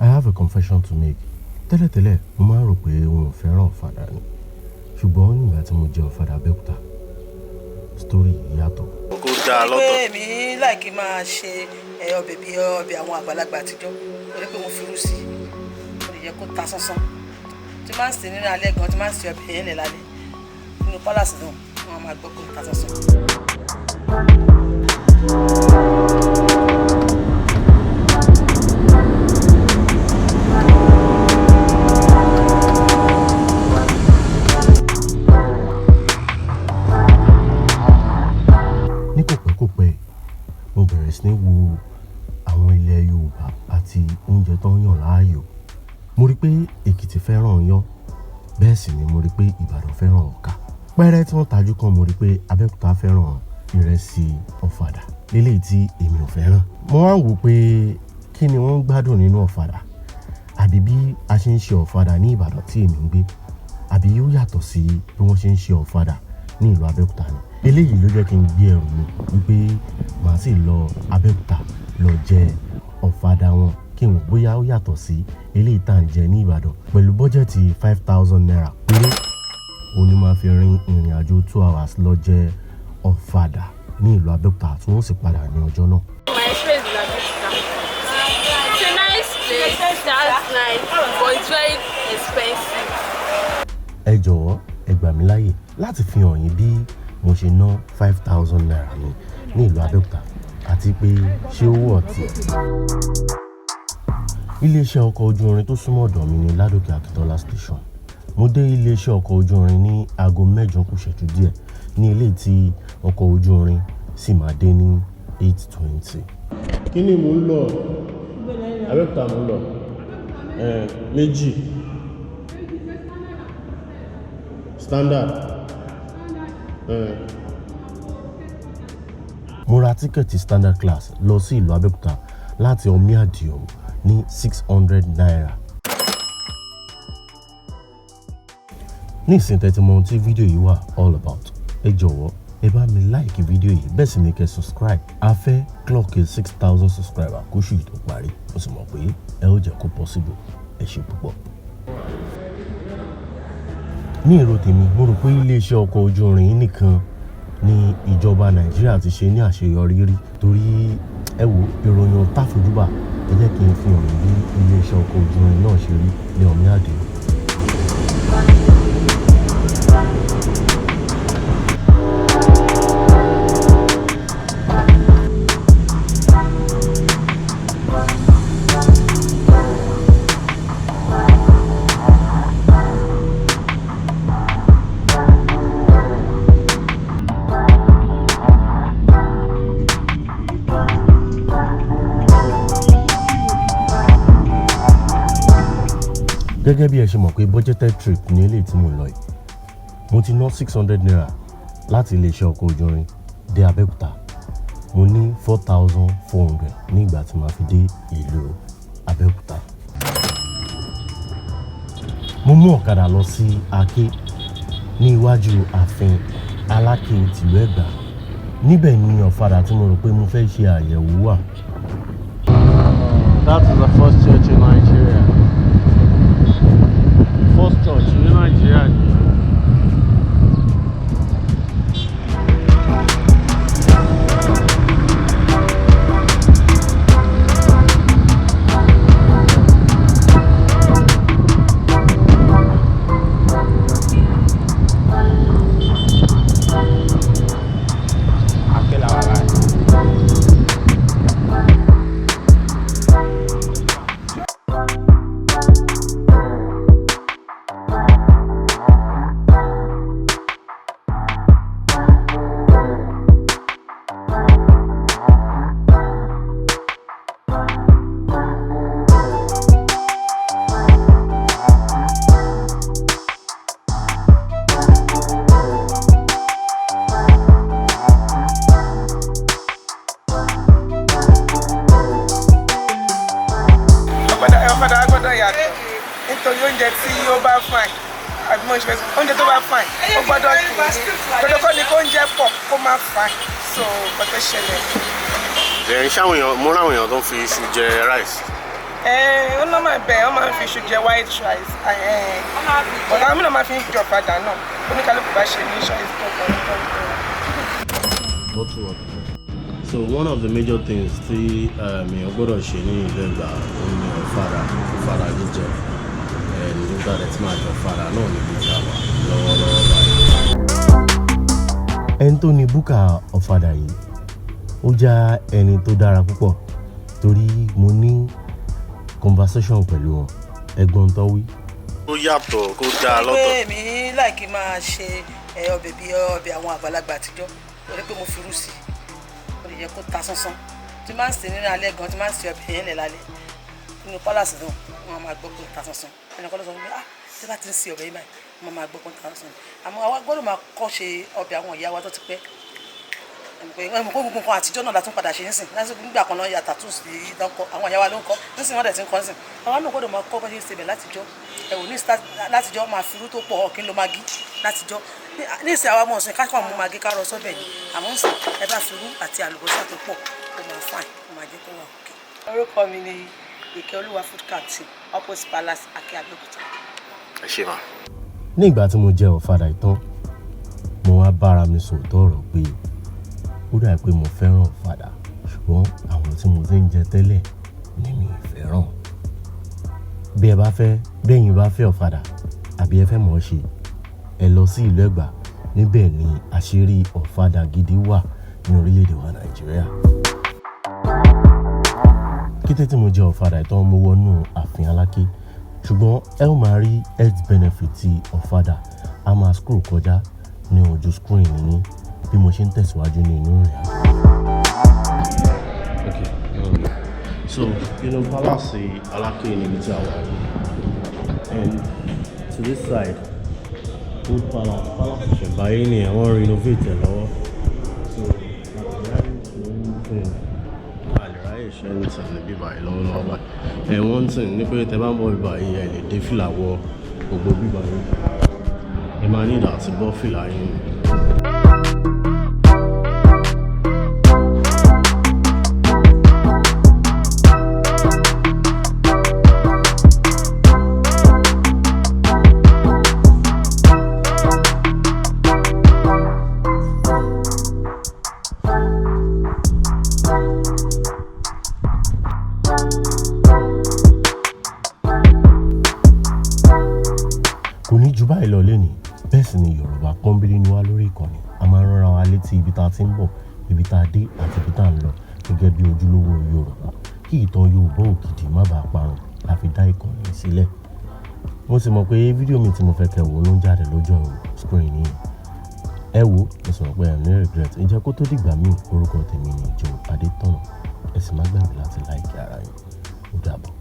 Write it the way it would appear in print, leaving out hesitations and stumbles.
I have a confession to make. Tẹ́lẹ̀tẹ́lẹ̀, mo máa ń rò pé wọn ò fẹ́ràn ọ̀fadà ni. Ṣùgbọ́n nígbà tí mo jẹ ọ̀fadà Abẹ́òkúta, story yàtọ̀. Kó dáa lọ́tọ̀. Pé èmi like máa ṣe ọbẹ̀ bíi ọbẹ̀ àwọn àgbàlagbà àtijọ́, torí pé mo fi irú sí i, ó lè jẹ́ kó ta sánsán. Tí máa ń sè nínú alẹ́ gan, tí máa ń sè ọbẹ̀ yẹn lẹ̀ lálẹ́ nínú palace náà, wọ́n máa gbọ́ kó ta sánsán. Ní kò pẹ́ kò pẹ́, mo bẹ̀rẹ̀ sí ní wo àwọn ilẹ̀ Yorùbá àti oúnjẹ tó ń yàn láàyò. Mo rí pé Èkìtì fẹ́ràn iyán, bẹ́ẹ̀ sì ni mo rí pé Ìbàdàn fẹ́ràn ọkà. Pẹ́rẹ́ tí wọ́n tajú kan, mo rí pé Abẹ́òkúta fẹ́ràn ìrẹsì ọ̀fadà léléyìí tí èmi ò fẹ́ràn. Mo wá ń wò pé kí ni wọ́n ń gbádùn nínú ọ̀fadà, àbí bí a ṣe ń ṣe ọ̀fadà ní Ìbàdàn tí èmi ń gbé, àbí ó yàtọ̀ sí bí wọ́n ṣe ń ṣe ọ̀fadà ní ìlú Abẹ́òkúta ni. Eléyìí ló jẹ́ kí n gbé ẹrù mi wípé màá sì lọ Abẹ́òkúta lọ jẹ ọ̀fadà wọn, kí n wò bóyá ó yàtọ̀ sí eléyìí tá à ń jẹ ní Ìbàdàn. Pẹ̀lú bọ́jẹ̀tì ₦5,000 péré, òun ni màá fi rin ìrìn àjò 2 hours lọ jẹ ọ̀fadà ní ìlú Abẹ́òkúta, tí wọ́n sì padà ní ọjọ́ náà. My experience in Abeokuta. It's a nice place. That's nice, but it's very expensive. Ẹ jọ̀wọ́, ẹ gbà mí láyè láti fi hàn yín bí mo ṣe ná ₦5,000 mi ní ìlú Abẹ́òkúta, àti pé ṣé ó worth it. Iléeṣẹ́ ọkọ̀ ojú irin tó súnmọ́ ọ̀dọ̀ mi ní Ládòkè Akíntọ́lá Station. Mo dé iléeṣẹ́ ọkọ̀ ojú irin ní aago 8 kù ìṣẹ́jú díẹ̀, ní eléyìí tí ọkọ̀ ojú irin sì máa dé ní 8:20. Kí ni mò ń lọ? Abẹ́òkúta mò ń lọ. Méjì. Standard. Mo ra tíkẹ̀tì standard class lọ sí ìlú Abẹ́òkúta láti Omi Àdìó ní ₦600. Ní ìsìn tẹ́tí mọ ohun tí fídíò yìí wà all about, ẹ jọ̀wọ́, ẹ bá mi like fídíò yìí, bẹ́ẹ̀ sì ni kẹ́ subscribe. A fẹ́ clock 6,000 subscriber kóṣù yìí tó parí. Mo sì mọ̀ pé ẹ ó jẹ́ kó possible. Ẹ ṣe púpọ̀. Ní èrò tèmi, mo rò pé iléeṣẹ́ ọkọ̀ ojú irin yìí nìkan ni ìjọba Nàìjíríà ti ṣe ní àṣeyọrí rí, torí ẹ wo ìròyìn ò táfojúbà. Ẹ jẹ́ kí n fi hàn yín bí iléeṣẹ́ ọkọ̀ ojú irin náà ṣe rí ní Omi Àdìó. Gẹ́gẹ́ bí ẹ ṣe mọ̀ pé budgeted trip ní eléyìí tí mo lọ yìí, mo ti ná ₦600 láti iléeṣẹ́ ọkọ̀ ojú irin dé Abẹ́òkúta. Mo ní 4,400 ní ìgbà tí màá fi dé ìlú Abẹ́òkúta. Mo mú ọ̀kadà lọ sí Aké ní iwájú ààfin Aláké tìlú Ẹ̀gbá. Níbẹ̀ ni ọ̀fadà tí mo rò pé mo fẹ́ ṣe àyẹ̀wò wà. That is the first church in Nigeria. First church ní Nigeria ni. Aké la wà báyìí. Ọ̀fadà gbọ́dọ̀ yàtọ̀, nítorí oúnjẹ tí ó bá fine, àbí mo ṣe fẹ́ sọ, oúnjẹ tó bá fine, ó gbọ́dọ̀ kì í dandan kọ́ ni kó oúnjẹ pọ̀ kó má fine. So nǹkan tó ṣẹlẹ̀. Then ṣáwọn èèyàn, mo ráwọn èèyàn tó ń fi iṣu jẹ rice. Ó náà máa bẹ̀, wọ́n máa ń fi iṣu jẹ white rice. But àwọn mìíràn máa fi ń jẹ ọ̀fadà náà. Oníkálukú bá ṣe ní choice tó kàn tó tó. Bottle water. So one of the major things tí èèyàn gbọ́dọ̀ ṣe ní ìlú Ẹ̀gbá òun ni ọ̀fadà, ọ̀fadà jíjẹ. Nígbà tí máa jẹ ọ̀fadà náà níbi tí a wà lọ́wọ́lọ́wọ́ báyìí. Ẹni tó ní búkà ọ̀fadà yìí, ó já ẹni tó dára púpọ̀ torí mo ní conversation pẹ̀lú wọn, ẹ̀gbọ́n tó wí. Ó yàtọ̀ kó dáa Pé lọ́tọ̀. èmi láìkí máa ṣe ọbẹ̀ bíi ọbẹ̀ àwọn àgbàlagbà àtijọ́, torí pé mo fi irú sí i, mo lè jẹ́ kó ta sánsán. Tí máa ń sè nínú alẹ́ gan, tí máa ń sè ọbẹ̀ yẹn lẹ̀ lálẹ́ nínú palace náà, wọ́n máa gbọ́ pé ó ta sánsán. Ẹnì kan ló sọ fún mi, "Ah, tí bá ti ń sè ọbẹ̀ yìí báyìí, wọ́n máa gbọ́ pé ó ta sánsán." Àmọ́ àwa gbọ́dọ̀ máa kọ́ ṣe ọbẹ̀ àwọn ìyá wa tó ti pẹ́. Ẹ̀mọ̀ kó gbogbo nǹkan àtijọ́ náà la tún padà ṣe ń sìn. Lásìkò nígbà kan náà ya tattoo sí lọ́kọ, àwọn ìyá wa ló ń kọ́ nísìnyí, wọ́n dẹ̀ ti ń kọ́ nísìn. Àwa náà gbọ́dọ̀ máa kọ́ bá ṣe ń sebẹ̀ látijọ́. Ẹ̀wò ní látijọ́, máa fi irú tó pọ̀, kí n lo Maggi látijọ́. Ní ìsìn àwa ọmọ ọ̀sìn ká kàn mú Maggi ká rọ sọ́bẹ̀ ni. Àmọ́ ń sìn, ẹ bá fi irú àti àlùbọ́sà tó pọ̀, ó máa fine, ó máa jẹ́ kó wà òkè. Orúkọ mi ni Ìkẹ́ Olúwa Food Canteen, opposite Palace, Aké, Abẹ́òkúta. Ẹ ṣe mà. Ní ìgbà tí mo jẹ ọ̀fadà ìtàn, mo wá bára mi sòótọ́ ọ̀rọ̀ pé ó dà pé mo fẹ́ràn ọ̀fadà, ṣùgbọ́n àwọn tí mo ti ń jẹ tẹ́lẹ̀ ni mi ò fẹ́ràn. Bí ẹ bá fẹ́, bí ẹ̀yin bá fẹ́ ọ̀fadà àbí ẹ fẹ́ mọ̀ ọ́ ṣe, ẹ lọ sí ìlú Ẹ̀gbá. Níbẹ̀ ni àṣírí ọ̀fadà gidi wà ní orílẹ̀-èdè wa Nàìjíríà. Kété tí mo jẹ ọ̀fadà ìtàn, mo wọnú ààfin Aláké, ṣùgbọ́n ẹ ó máa rí health benefit ti ọ̀fadà, a máa scroll kọjá ní ojú screen yín bí mo ṣe ń tẹ̀síwájú ní inú ìrìn àjò. Okay. So inú palace Aláké níbi tí a wà yìí, and to this side, old palace, palace ìṣẹ̀mbáyé ni àwọn renovate ẹ̀ lọ́wọ́. So a lè ráyè ṣe anything ní bíbá yìí lọ́wọ́lọ́wọ́ báyìí. Ẹ̀ one thing ní pé tẹ bá ń bọ̀ bíbá yìí, ẹ lè dé fìlà wọ gbogbo bíbá yìí. Ẹ máa ní ìdá àti bọ́ fìlà yín. Kò ní ju báyìí lọ lénìí. Bẹ́ẹ̀ sì ni, Yorùbá pọ́nbélé ni wá lórí ìkànnì. A máa ń ránra wa létí ibi tá a ti ń bọ̀, ibi tá a dé àti ibi tá a ń lọ gẹ́gẹ́ bí ojúlówó Yorùbá, kí ìtàn Yorùbá ògidì má bàa parun la fi dá ìkànnì yìí sílẹ̀. Mo sì mọ̀ pé fídíò mi tí mo fẹ́ kẹ́ wò ló ń jáde lójú screen yìí. Ẹ wo, mo sì mọ̀ pé ẹ ní regret. Ǹjẹ́ kó tó dìgbà míì, orúkọ tèmi ni Joe Adétọ̀nà. Ẹ sì má gbàgbé láti like ara yín. Ó dàbọ̀.